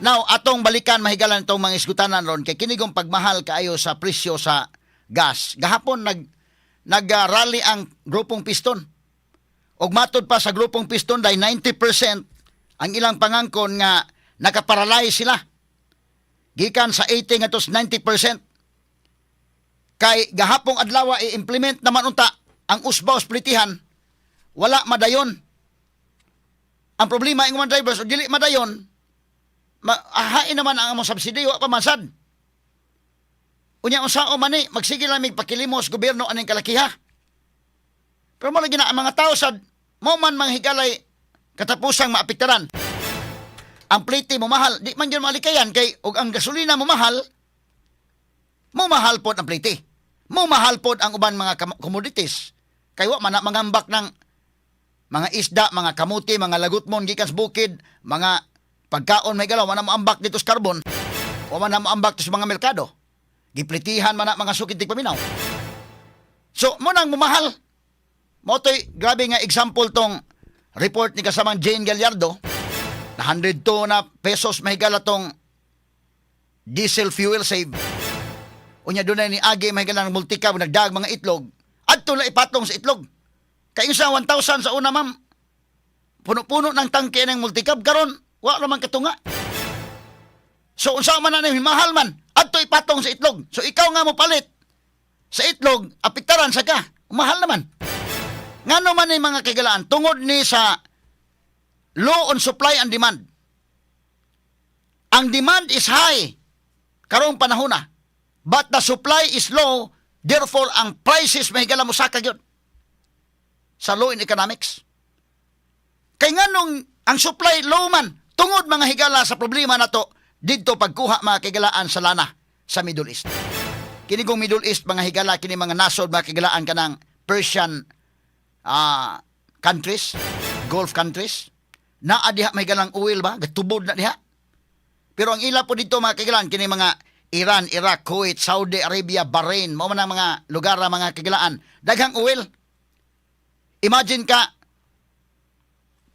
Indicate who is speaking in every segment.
Speaker 1: Now, atong balikan, mahigalan, itong mga isgutanan ron kay kinigong pagmahal kaayo sa presyo sa gas. Gahapon nag nag-rally ang grupong Piston. Og matod pa sa grupong Piston, dahil 90% ang ilang pangangkon nga nakaparalyze sila. Gikan sa 80 ngadto sa 90%. Kay gahapong adlaw i-implement naman unta ang usbaw splitihan, wala madayon. Ang problema ang mga drivers, o dili madayon, hain naman ang among subsidy, wa pa man sad. Unya unsaon man ni, magsige lang mig pakilimos gobyerno aning kalakiha. Pero mo lagi na ang mga tao sad mo man mga higalay katapusang maapektaran. Ang plite mo mahal, di man gyud malikayan kay og ang gasolina mo mahal, mo mahal pod ang plite. Mo mahal pod ang uban mga commodities. Kay wa man na mangambak ng mga isda, mga kamuti, mga lagutmon gikan sa bukid, mga pagkaon may galaw, wa na moambak dito sa Carbon. Wa man na moambak sa mga merkado. Giplitihan man na mga sukid tigpaminaw. So, mo nang mumahal. Mo to'y grabe nga example tong report ni kasamang Jane Gallardo na 102 na pesos mahigala tong diesel fuel save. Unya doon na ni Agi mahigala ng multicab nagdag mga itlog. Adto na ipatong sa itlog. Kay sa 1,000 sa una, ma'am. Puno-puno ng tangke ng multicab karon, wa naman katunga. So unsa man na ni mahal man, adto ipatong sa itlog. So ikaw nga mo palit sa itlog, apektaran sa ka. Mahal naman. Ngano man ni, mga kaigalaan, tungod ni sa law on supply and demand. Ang demand is high karong panahon na. But the supply is low, therefore ang prices, mahigala, mosaka gyud. Sa law in economics. Kay nganong ang supply low man, tungod, mga higala, sa problema nato didto pagkuha, mga kaigalaan, sa lana sa Middle East. Kini kong Middle East, mga higala, kini mga nasod, mga kaigalaan, kanang Persian countries, Gulf countries, naa diha may galang oil ba, gatubod na diha. Pero ang ila po dito, mga kaigalaan, kini mga Iran, Iraq, Kuwait, Saudi Arabia, Bahrain, mao man ang mga lugar na, mga kaigalaan, daghang oil. Imagine ka,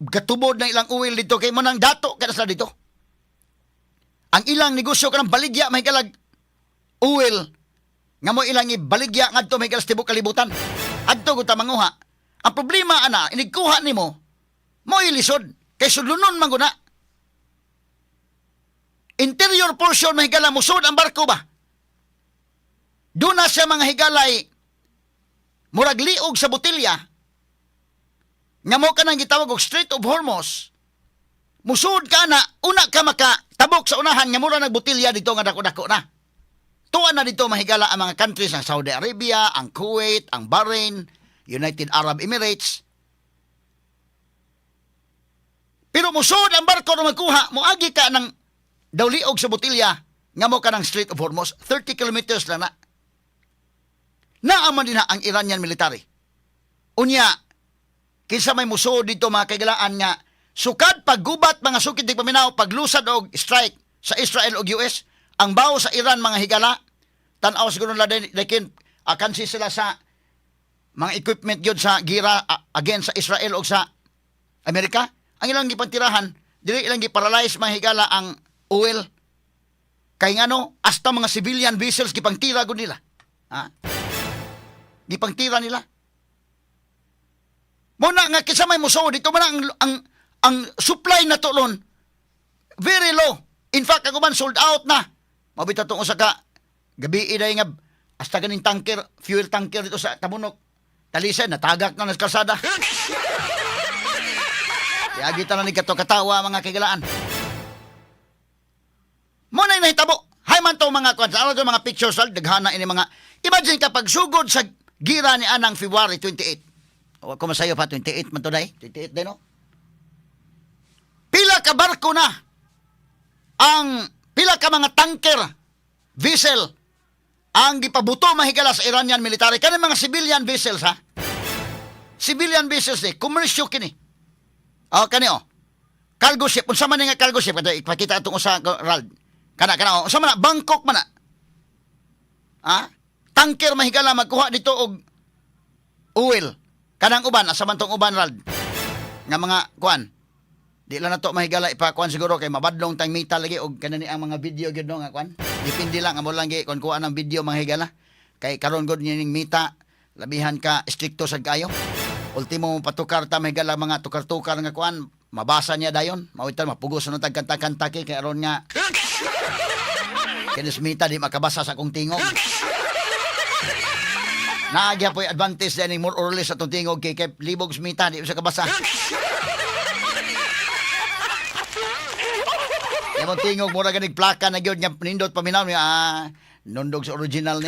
Speaker 1: gatubod na ilang oil dito kay mo nang dato kada sila dito. Ang ilang negosyo kanang baligya may galag oil nga mo ilang ibaligya ngadto may galas tibok kalibutan. Adto gud ta manguha. Ang problema ana, inigkuha nimo mo ilisod kay sudlonon man gud na. Interior portion, mahigala, musod ang barko ba? Doon na siya, mga higalay, murag liog sa botelya nga mo kanang gitawag og Strait of Hormuz. Musud ka na, una ka maka tabok sa unahan nga mura nagbotelya dito nga dako-dako na. Tuwa na dito, mahigala, ang mga countries ang Saudi Arabia, ang Kuwait, ang Bahrain, United Arab Emirates. Pero musod ang barko na magkuha, moagi ka ng dawliog sa botelya nga mo ka ng Strait of Hormuz, 30 kilometers lang na. Naaman din na ang Iranian military. Unya, kinsa may musod dito, mga kaigalaan, nga sukad paggubat, mga sukid di paminaw, paglusad og strike sa Israel og US, ang bawo sa Iran, mga higala, tan-aw siguro nila din akansi sila sa mga equipment yun sa gira against sa Israel og sa Amerika. Ang ilang gipantirahan dili, ilang giparalyze, mga higala, ang oil kay ngano hasta mga civilian vessels gipangtira gud nila, ha, gipangtira nila. Mo na nga kinsa may musuod dito man ang supply na to ron very low. In fact, ang uban sold out na. Mabita tong usa ka gabi iday nga hasta ganing tanker, fuel tanker dito sa Tabunok. Talisay natagak na sa kalsada. Yagi na ni kato katawa, mga kaigalaan. Mo na nahitabo. Hay man to mga kwan. Sa to mga pictures daghana ini mga imagine ka pagsugod sa gira ni anang February 28. O ko masayo pa 28 man to day. 28 day, no? Pila ka barko na ang pila ka mga tanker vessel ang gipabuto, mahigala, sa Iranian military, kani mga civilian vessels, ha, civilian vessels ni komersyo kini. Oh, kani, oh, cargo ship. Unsa man ni nga cargo ship? Kato ipakita atong usa, Rald. Kana kana, oh, unsa man na? Bangkok man na, ha, tanker, mahigala, magkuha dito og oil. Kanang uban, asa man tong uban, Rald, nga mga kuan? Di lang nato mahigala ipakuan siguro kay mabadlong tang mita lagi og kanani ang mga video gyud, no, nga kuan. Depende lang, amo lang gi kon kuan ang video, mga higala. Kay karon gud ning mita labihan ka strikto sad kayo. Ultimo mo patukar ta, mahigala, mga tukar-tukar nga kuan, mabasa niya dayon. Mawitan mapugos na tag kanta-kanta kay aron nga kinis mita di makabasa sa akong tingog. Naagya po'y advantage din more or less sa atong tingog kay libog sa mita di sa kabasa. Imong tingog mura ganig plaka na gyud nga nindot paminaw niya, nundog sa original ni.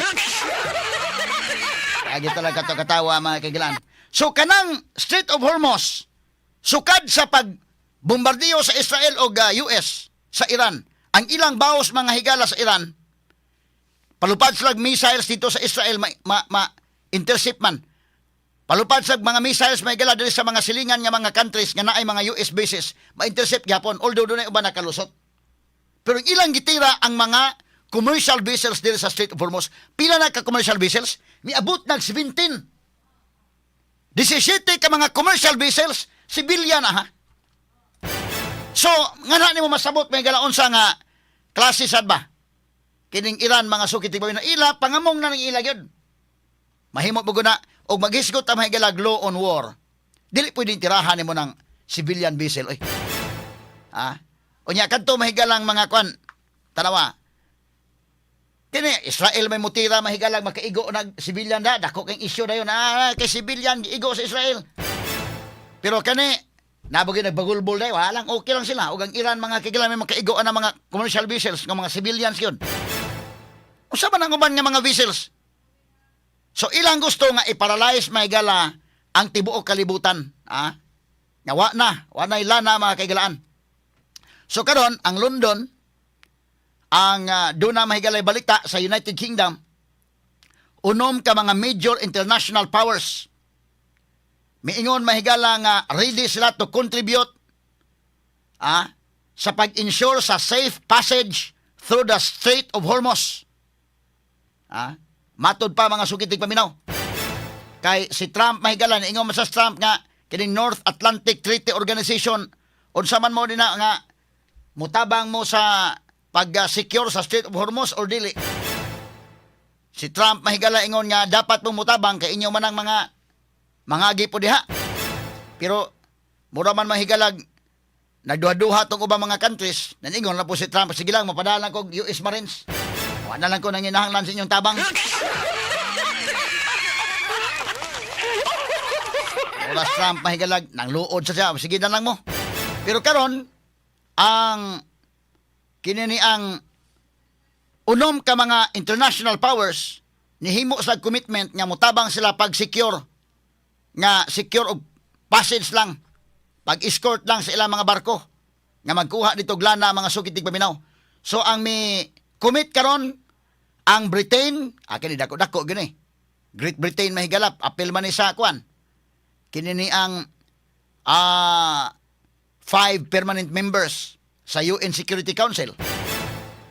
Speaker 1: Agi talaga to katawa, mga kagilan. So kanang Strait of Hormuz sukad sa pag bombardiyo sa Israel o US sa Iran. Ang ilang baos, mga higala, sa Iran, palupad sila missiles dito sa Israel, ma intercept man. Palupad sa mga missiles, may gala, diri sa mga silingan nga mga countries nga naay mga US bases, ma-intercept gyapon, although dunay uban nakalusot. Pero ang ilang gitira ang mga commercial vessels diri sa Strait of Hormuz. Pila na ka commercial vessels? Miabot nag 17. 17 ka mga commercial vessels, civilian na ha. So, nga na nimo masabot, may galaon sa nga klase sad ba? Kining Iran, mga suki tigbawi na ila, pangamong na ng ila gyud. Mahimo mo na og maghisgot ang mga higala law on war. Dili pwedeng tirahan nimo ng civilian vessel oy. Ha? Unya kadto, mahigalang mga kwan. Tanawa. Kini Israel may mutira, mahigalang, makaigo nag civilian da, dako kay issue dayon, kay civilian giigo sa Israel. Pero kani nabogay nagbagulbol dayon, wala lang, okay lang sila. Ug ang Iran, mga kigala, may makaigo na mga commercial vessels nga mga civilians yun. Usa man ang uban nga mga vessels? So ilang gusto nga i-paralyze, mahigala, ang tibuok kalibutan, ah? Nga wa na ilana, mga kaigalaan. So karon ang London ang doon na, mahigalay, balita sa United Kingdom, unom ka mga major international powers miingon, mahigala, nga ready sila to contribute sa pag-ensure sa safe passage through the Strait of Hormuz. Matod pa, mga suki tigpaminaw, kay si Trump, mahigala, ingon man sa Trump nga kining North Atlantic Treaty Organization, unsa man mo dinha nga mutabang mo sa pag-secure sa Strait of Hormuz or dili. Si Trump, mahigala, ingon nga dapat mo mutabang kay inyo man ang mga po diha. Pero mura man, mahigalag, nagduha-duha tong ubang mga countries, naningon na po si Trump, "Sige lang, mapadala ko US Marines. Wa na lang ko nanginahanglan sa inyong tabang." Oras Trump, mahigalag, nang luod sa siya, sige na lang mo. Pero karon ang kinini ang unom ka mga international powers nihimo sa commitment nga mutabang sila pag secure nga secure og passage lang, pag-escort lang sa ilang mga barko nga magkuha dito lana, mga suki tigpaminaw. So ang mi commit karon ang Britain, kini dako-dako gini. Great Britain, mahigalap, apil man ni sa kuan. Kini ni ang five permanent members sa UN Security Council.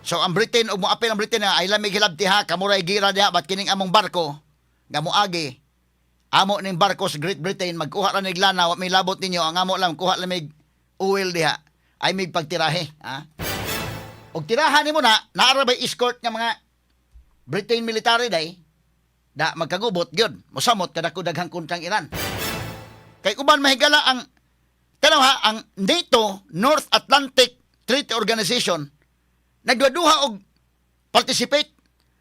Speaker 1: So ang Britain, ug moapil ang Britain na ay lamig hilabti ha, kamuray gira diha, bat kining among barko nga moagi, amo ning barko sa Great Britain, magkuha ra nig lana, wa may labot ninyo, ang amo lang kuha lamig oil diha ay mig pagtirahe, ha. Og tirahan nimo na, naara bay escort nga mga Britain military day da, magkagubot gyud, mosamot kadako daghang kontrang Iran. Kay uban, mahigala, ang tanaw ha, ang NATO, North Atlantic Treaty Organization, nagduha og participate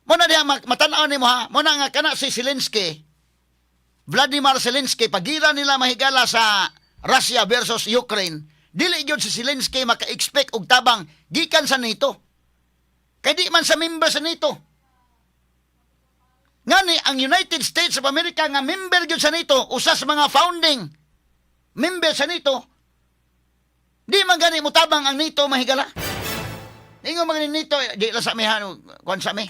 Speaker 1: mo na diha. Matan-aw nimo ha, mo na nga kana si Zelensky, Vladimir Zelensky, pagira nila, mahigala, sa Russia versus Ukraine, dili gyud si Zelensky maka-expect og tabang gikan sa NATO. Kay di man sa member sa NATO. Ngani ang United States of America nga member gyud sa NATO, usa sa mga founding member sa NATO, di man gani motabang ang NATO, mahigala. Ingon man gani NATO, di lang sa mi ha, kuan sa mi.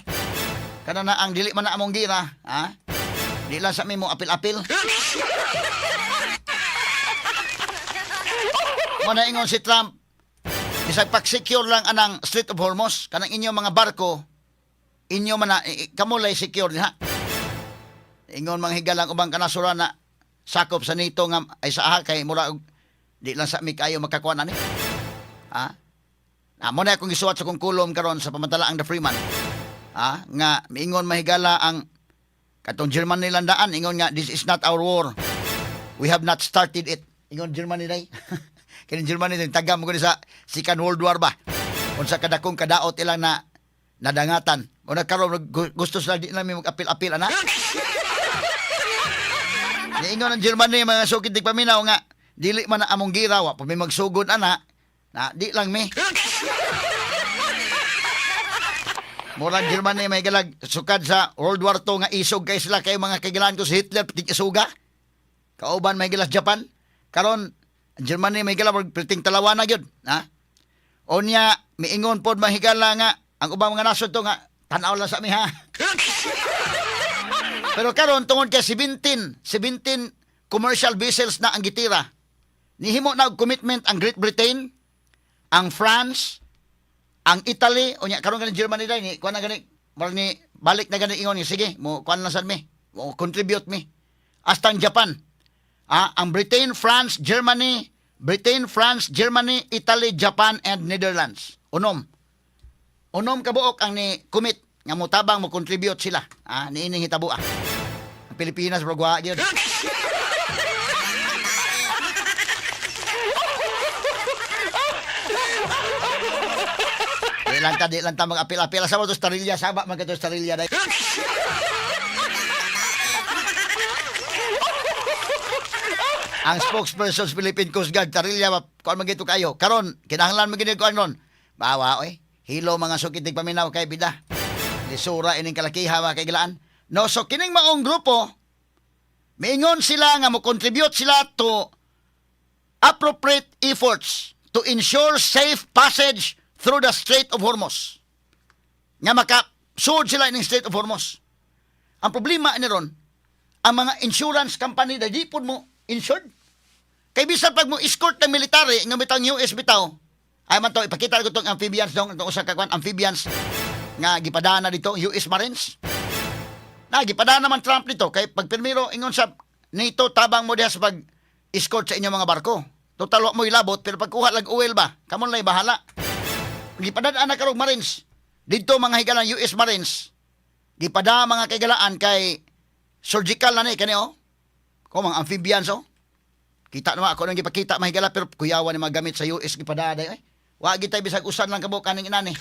Speaker 1: Kana na ang dili man na among gira, ha? Di lang sa mi mo apil-apil. Mo na ingon si Trump, bisag pag-secure lang anang Strait of Hormuz, kanang inyong mga barko, inyo man na, kamo lay secure diha. Ingon mga higalang ubang kanasuran na sakop sa NATO nga ay sa kay mura og Di lang sa mi kayo makakuha ani. Ha? Ah, mo na akong gisuwat sa kong kulom karon sa pamantala ang The Freeman. Ha? Nga miingon mahigala ang katong Germany landaan ingon nga, "This is not our war. We have not started it." Ingon Germany day. Kini Germany din taga mo sa Second World War ba. Unsa kadakong kadaot ilang na nadangatan. Una karon gusto sila di namin mag-apil-apil ana. Niingon ang Germany, mga sukid di paminaw, nga dili man na among gira, wa pa mi magsugod ana. Na di lang mi. Murag Germany may galag sukad sa World War II nga isog kay sila kay mga kagilan ko si Hitler piting isuga. Kauban may gilas Japan. Karon ang Germany may gala murag piting talawana gyud, ha? Unya miingon pod mahigala nga ang ubang mga nasod to nga tan-aw lang sa mi ha. Pero karon tungod kay 17 commercial vessels na ang gitira. Nihimo na og commitment ang Great Britain, ang France, ang Italy, unya karon ganing Germany dai ni kuan na gani murag ni balik na gani ingon ni sige mo kuan lang sad mi, mo contribute mi. Hasta ang Japan. Ah, ang Britain, France, Germany, Britain, France, Germany, Italy, Japan and Netherlands. Unom. Unom kabuok ang ni commit nga motabang mo contribute sila. Ah, niining hitabo ah. Ang Pilipinas bro wa gyud. Di lang ta mag-apil-apil sa to Starilya, saba man kato Starilya dai. Ang spokesperson sa Philippine Coast Guard, Tarilya, kuan man gito kayo. Karon, kinahanglan man gid kuan ron. Bawa oy. Hilo mga sukid paminaw kay bida. Lisura ining kalakiha mga kaigilaan. No, so kining maong grupo, miingon sila nga mo contribute sila to appropriate efforts to ensure safe passage through the Strait of Hormuz. Nga maka sud sila ining Strait of Hormuz. Ang problema ni ron, ang mga insurance company na di pod mo insured. Kay bisan pag mo escort ng military nga bitang US bitaw. Ay man to ipakita ko tong amphibians dong, itong usa ka kwan amphibians nga gipadana dito US Marines. Na gipadana man Trump dito kay pag pirmiro ingon sa NATO, tabang mo diha sa pag escort sa inyong mga barko. Total wa mo ilabot pero pagkuha lag oil ba, kamo lay bahala. Gipadana na karong Marines. Didto mga higalan US Marines. Gipada mga kaigalaan kay surgical na ni kani oh. Ko mga amphibians oh. Kita naman ako nang gipakita mahigala pero kuyawan ni mga gamit sa US gipada day ay. Wa gitay bisag usan lang kabuk kaning inani.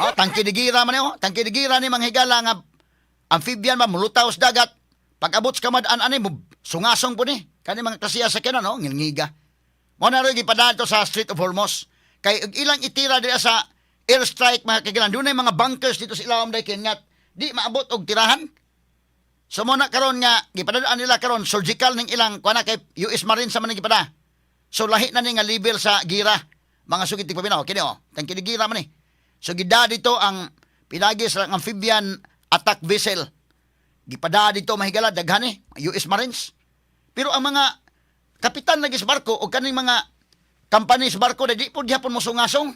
Speaker 1: Oh, tangke de gira man oh, tangke de gira ni mga higala nga amphibian ba mulutaw sa dagat. Pag abot sa kamad-an ani mo sungasong po ni. Kani mga klasiya sa kanan oh, ngilngiga. Mo na rin gipadala to sa Strait of Hormuz. Kay og ilang itira dira sa airstrike mga kagilan, dunay mga bunkers dito sa ilawom day nga di maabot og tirahan. So mo na karon nga gipadala nila karon surgical ning ilang kuan na kay US Marines sa man gipada. So lahi na ni nga level sa gira mga sugit ti paminaw kini oh, tangke de gira man ni. So gida dito ang pinagi sa amphibian attack vessel. Gipada dito mahigala daghan ni US Marines. Pero ang mga kapitan lagi sa barko o kaning mga company sa barko na di po gihapon mo sungasong.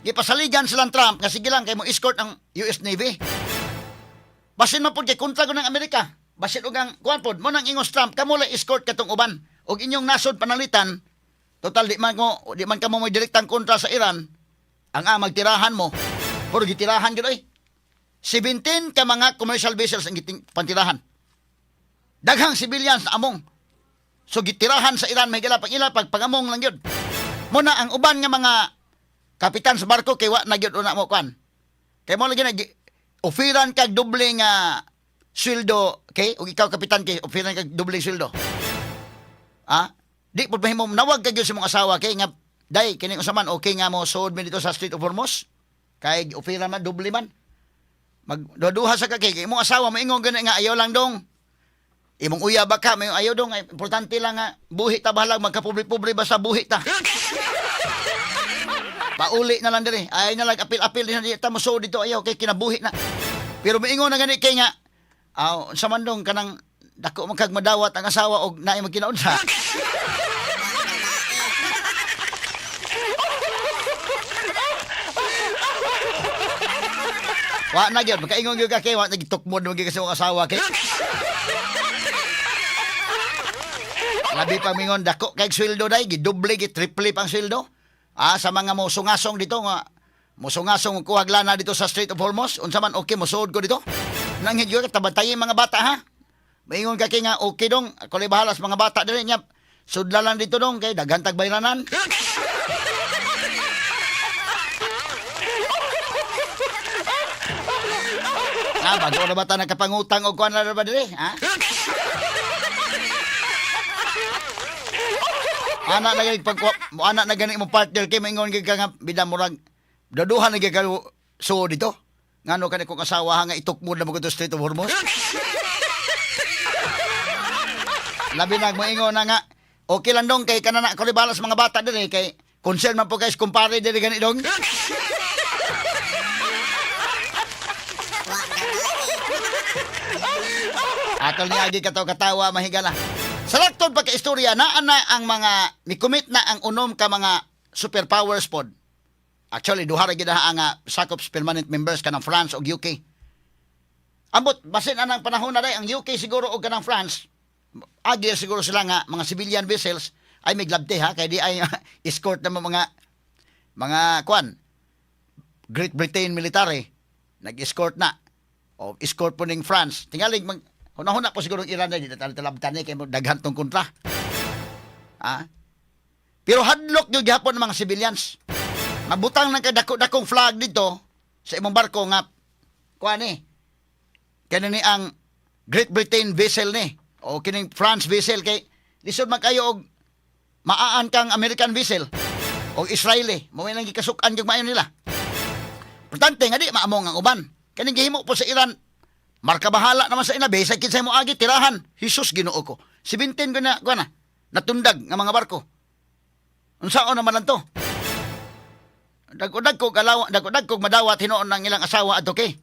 Speaker 1: Gipasaligan silang Trump nga sige lang kay mo escort ang US Navy. Basin man pod kay kontra ko ng Amerika. Basin og ang kuan pod mo nang ingos Trump kamo lang escort katong uban og inyong nasod panalitan. Total di man kamo mo direktang kontra sa Iran. Ang magtirahan mo. Pero gitirahan gid oy. 17 ka mga commercial vessels ang giting pantirahan. Daghang civilians na among. So gitirahan sa Iran may gila pag ila pag pangamong lang gyud. Muna ang uban nga mga kapitan sa barko kay wa na gyud una mo kuan. Kay mo lagi nag ofiran kag doble nga sweldo, okay? Ug ikaw kapitan kay ofiran kag doble sweldo. Ah, di pud mahimo nawag kag gyud sa imong asawa kay nga day kini unsa man okay nga mo suod mi dito sa Strait of Hormuz. Kay ofiran man doble man. Magduha sa ka kay imong asawa moingon gani nga ayaw lang dong. Imong uya ba ka, may ayaw dong, ay, importante lang nga buhi ta bahalag magkapobre-pobre basta buhi ta. Pauli na lang diri. Ay na lang apil-apil din di ta mo suod dito ayaw kay kinabuhi na. Pero moingon na gani kay nga aw sa man dong kanang dako man kag madawat ang asawa og naay magkinaunsa. Wa na gyud makaingon gyud ka kay wa na gitukmod man gyud kasi imong asawa kay. Labi pa mingon dako kay sweldo dai, gidoble, gitriple pang sweldo. Ah, sa mga mosungasong dito nga mosungasong og kuhag lana dito sa Strait of Hormuz, unsa man, okay mosuod ko dito. Nang higyo ka tabantayi mga bata ha. Maingon ka kay nga okay dong, ako lay bahala sa mga bata diri nya. Sudla lang dito dong kay daghan tag bayranan. Ah, bago na ba ta nakapangutang og kuan na ba diri, ha? Ana na gani pag ana na gani mo partner kay maingon gyud ka nga bida murag daduhan na gyud ka so dito. Ngano kani kong asawa ha, nga itukmod na mo to Strait of Hormuz? Labi na moingon na nga okay lang dong kay kanana ko balas mga bata diri kay concern man po guys kumpare diri gani dong. Atol niya agi kataw katawa mahigala. Sa laktod pagka-istorya, naa na ang mga, ni-commit na ang unom ka mga superpowers pod. Actually, duha ra gid ang sakop sa permanent members kanang France ug UK. Ambot, basin anang panahon na day, ang UK siguro og kanang France, agi siguro sila nga mga civilian vessels ay may glabte ha, kay di ay escort na mga kwan, Great Britain military, nag-escort na. O escort po ning France. Tingalig mag hunahuna po siguro ang Iran na dito talabtan ni kay mo daghan tong kontra. Ah. Pero hadlok gyud gihapon ng mga civilians. Mabutang ng kadako-dakong flag dito sa imong barko nga kuan ni. Kani ni ang Great Britain vessel ni o kining France vessel kay lisod man kayo og maaan kang American vessel o Israeli mo nang gikasuk-an gyud maayo nila. Importante nga di maamong ang uban. Kaning gihimo po sa Iran, marka bahala naman sa ina, bisag kinsay mo agi tirahan. Jesus, Ginoo ko. 17 ko na kuan na natundag nga mga barko. Unsaon naman lang to? Dagko-dagko kalawa, dagko-dagko madawat hinuon ng ilang asawa adto kay.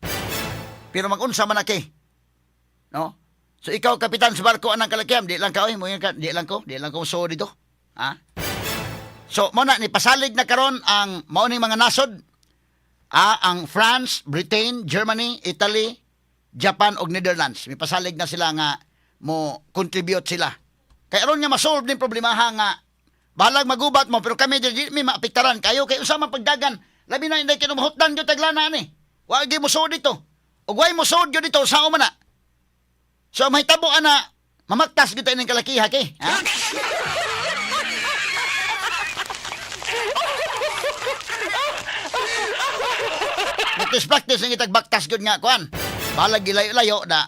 Speaker 1: Pero magunsa man na kay. No? So ikaw kapitan sa barko anang kalakyan, di lang ka oy, mo ka, di lang ko so dito. Ha? So mo na ni pasalig na karon ang mao ning mga nasod, ang France, Britain, Germany, Italy, Japan ug Netherlands. May pasalig na sila nga mo contribute sila. Kay aron nga masolve ning problemaha nga bahalag magubat mo pero kami dili mi maapektaran kayo kay usa man pagdagan. Labi na inday kinumhutdan gyud taglana ani. Wa gyud mo suod dito. Ug way mo suod gyud dito sao man na. So ang mahitabo ana mamaktas gyud tayo ning kalakiha kay. Ha? Practice practice ang itag baktas gyud nga kuan. Balag gilayo-layo na.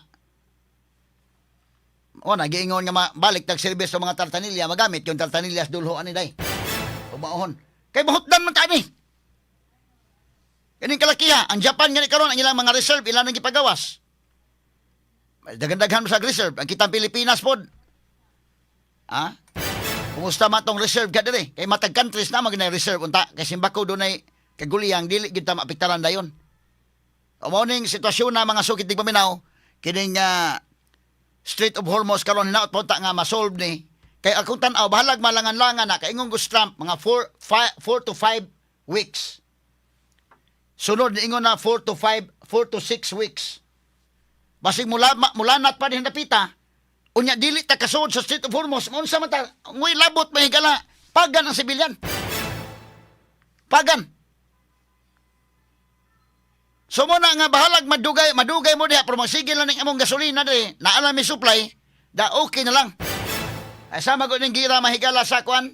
Speaker 1: O na giingon nga balik tag service sa mga tartanilya magamit yung tartanilya sa dulho ani day. O maohon. Kay mahutdan man ta ani. Kining kalakiha, ang Japan gani karon ang ilang mga reserve ilang nang gipagawas. Daghan-daghan sa reserve ang kitang Pilipinas pod. Ha? Kumusta man tong reserve ka diri? Kay matag countries na mag reserve unta kay simbako dunay kaguliyang dili gyud ta maapektaran dayon. O mao ning sitwasyon na mga sukit di paminaw kining Strait of Hormuz karon hinaot po ta nga ma-solve ni kay akong tan-aw bahalag malangan-langan na kaingon ko Trump mga 4 4 to 5 weeks. Sunod niingon na 4 to 5 4 to 6 weeks. Basig mula mulanat pa din napita. Unya dili ta kasuod sa Strait of Hormuz, unsa man ta ngoy labot mahigala pagan ang sibilyan. Pagan. So mo na nga bahalag madugay madugay mo diha pero magsigil lang ning among gasolina diri, naa lang may supply, da okay na lang. Ay sama ko ning gira mahigala sa kuan.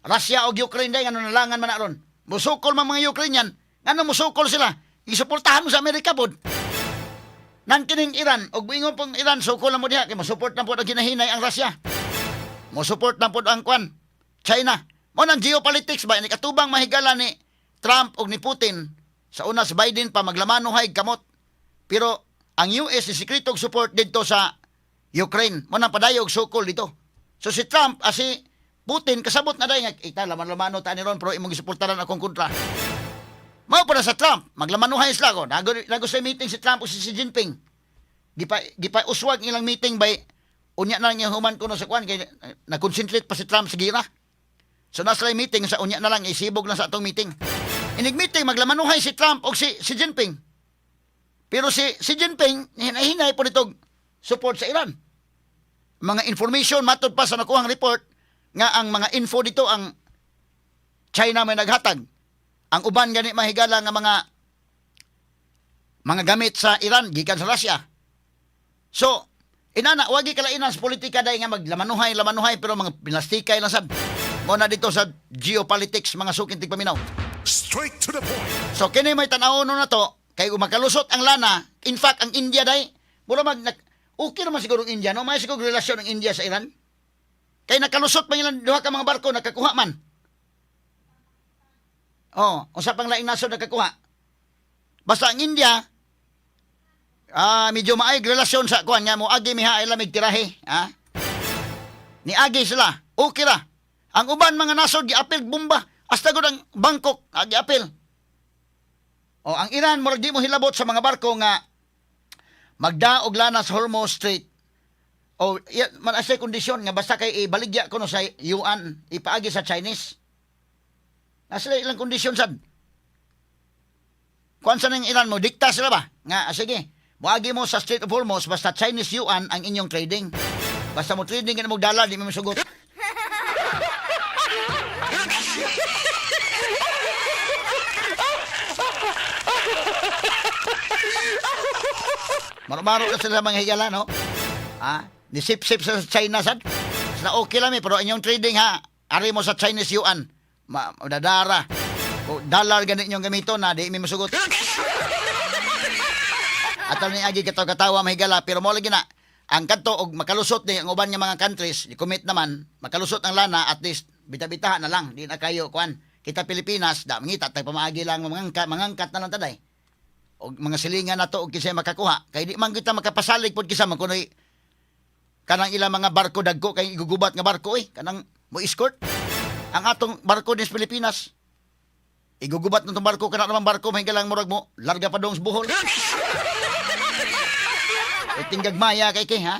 Speaker 1: Russia og Ukraine day ngano nalangan man na ron. Musukol man mga Ukrainian, ngano musukol sila? Isuportahan mo sa Amerika pod. Nan kining Iran og moingon pong Iran sukol na mo diha kay mo-support na pod ang ginahinay ang Russia. Mo-support na pod ang kuan China. Mo nang geopolitics ba ni katubang mahigala ni Trump og ni Putin sa una si Biden pa maglamanohay kamot. Pero ang US ni sekreto og support didto sa Ukraine. Mo nang padayog sukol dito. So si Trump si Putin kasabot na dai nga ita laman-lamano ta ni ron pero imong gisuportaran akong kontra. Mao pa na sa Trump, maglamanuhay sila ko. Nago, nago sa meeting si Trump o si Xi Jinping. Gipa uswag ilang meeting by unya na lang yung human kuno sa kuan kay na-concentrate pa si Trump sa gira. So nasa meeting sa unya na lang isibog lang sa atong meeting. Inig meeting maglamanuhay si Trump o si Xi Jinping. Pero si Xi Jinping hinay-hinay po nitong support sa Iran. Mga information matod pa sa nakuhang report, Nga ang mga info dito, ang China may naghatag. Ang uban gani, mahigala, nga mga gamit sa Iran gikan sa Russia. So, inana, wagi kalainan sa politika dai nga maglamanuhay lamanuhay, pero mga pinastikay lang sad. Mo na dito sa geopolitics, mga suking tigpaminaw.
Speaker 2: Straight to the point.
Speaker 1: So kini may tan-awon na to kay kung makalusot ang lana, in fact ang India dai, mura mag okay naman siguro ang India, no? May siguro relasyon ang India sa Iran. Kay nakalusot man ilang duha ka mga barko, nakakuha man. Oh, unsa pang laing nasod nakakuha? Basta ang India, medyo maayog relasyon sa kuan nga mo agi miha ay lamig tirahe, ha? Niagi sila, okay ra. Ang uban mga nasod giapil bomba, hasta gud ang Bangkok giapil. O ang Iran murag di mo hilabot sa mga barko nga magdaog lana sa Hormuz Strait. O iya, man asa kondisyon nga basta kay ibaligya kuno sa yuan, ipaagi sa Chinese. Nasa ilang kondisyon sad. Kuan sa ning Iran, mo dikta sila ba? Nga sige, moagi mo sa Strait of Hormuz basta Chinese yuan ang inyong trading. Basta mo trading ka mo dollar, di mo masugot. Marumaro na sila, mga higala, no? Ha? Nisip-sip sa China sad. Sila okay lang eh, pero inyong trading ha, ari mo sa Chinese yuan. Ma madadara. O dollar ganit inyong gamito na, di mi masugot. At ni agi katawa-katawa, mahigala, pero mo lagi na ang kadto og makalusot ni ang uban nga mga countries, di commit naman, makalusot ang lana, at least bita-bitaha na lang, di na kayo kuan. Kita Pilipinas, da mangita tay pamaagi lang, mangangkat, mangangkat na lang taday. Og mga silingan nato og kinsay makakuha kay di man kita makapasalig pod kisa man kunoy kanang ilang mga barko, dagko kay igugubat nga barko eh, kanang mo escort ang atong barko din sa Pilipinas, igugubat na tong barko, kana naman barko, mahigala, murag mo larga pa dong sa Bohol. E tinggag maya kay kay ha.